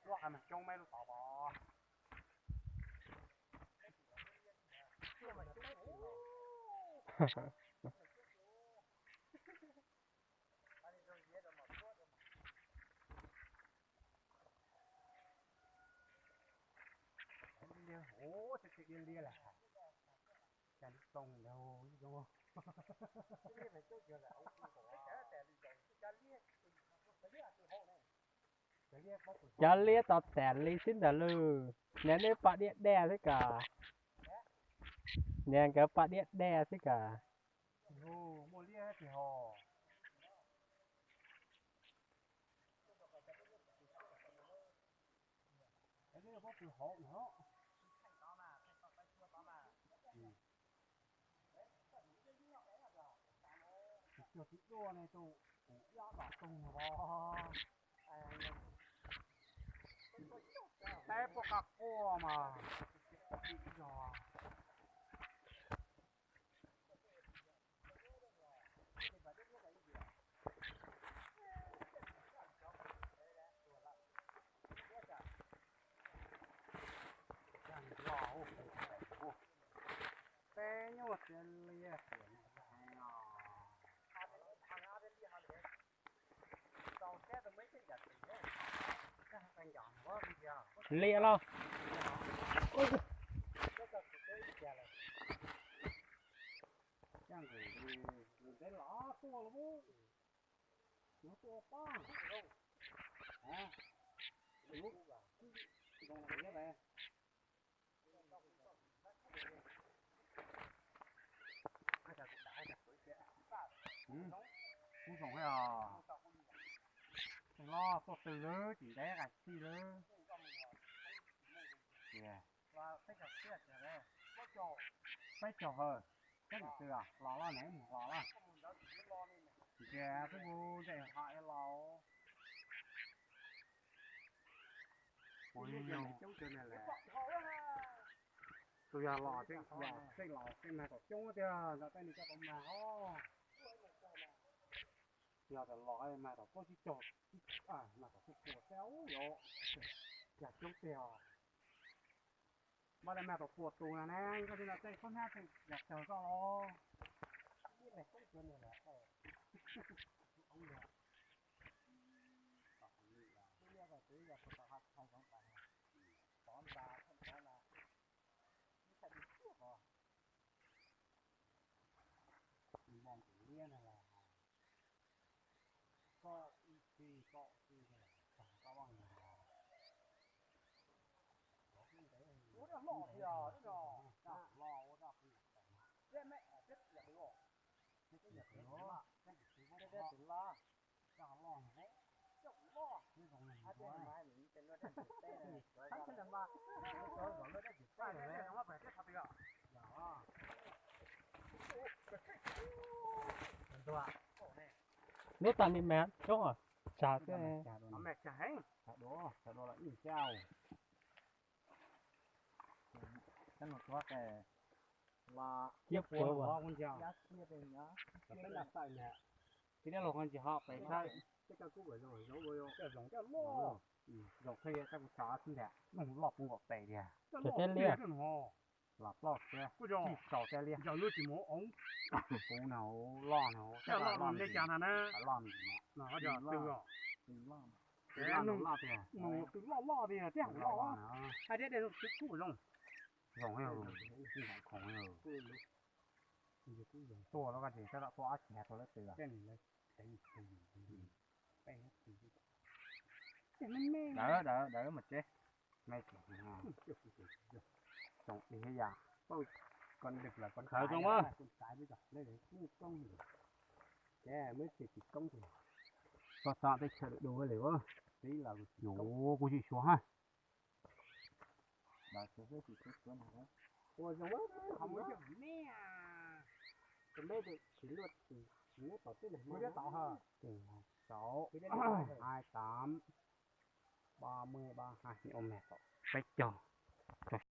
Lub hais mas coob me lub tod pom. Ua, tib liab liab lawm. Cas li txoos ntawd zoo. Cov liab tau tas li xwb ntawd lawm. Neb neb paj diab dej xwb kawg. Neb nkawd paj diab dej xwb kawg. Muaj liab tiag hos. Pob tw hauv no. Tsis cuag tib duaj ne tus, kuv iab tom toog no. Peb puab qab quaj mas ib zog. Peb nyuaj txiag liab tiag no. Liam los. Ntev los tuaj los. Yuav tuaj pab. Zoo li kuv zoo os. Los tuaj twg lawm, tsis ntev qas tij lawm. Peb caug hawm, peb caug twg los los ne, mus los los. Ntias twb mus ntes hais los. Tus yog los, los tej mag kom coob tiag, nrog tej nws coj tau mag os. Yog tas los mag tau plaub tsib caug, mag tau tsib puas teb ub yos, yog coob tiag. Mas li mag tau puas tus na ne, koj tsis nrog tej khaub hnab tej yog cawg koj los. Lub tas ni mas coob, tsag xwb. Ib puas. Tib los ho pem saib. Zoo qhia tab kuv tso xwb ntag, loj poob nkaus tes tiag. Cov teb liab. Los ploj xwb, tsis tso teb liab. Kuv na, loj na, loj na, loj tiag. Loj loj tiag, teb loj na. Zoo, khoom, tuaj los koj tsis tau tuaj ob tsi tau lawv twg. Dawv, dawv, dawv mas tsev. Me tsev, tsoom ib yam, koj lwm lawm koj khawv zoo. Koj txog teb chaws du du li, kuv tsis suav ha. Ua zoo, qhov muaj yog me, tus me tsis luaj, tsis nyob tom twj li, muaj nyob tom ha. Sáu, hai tám, ba mươi ba, hai, ua me tom peb caug, caug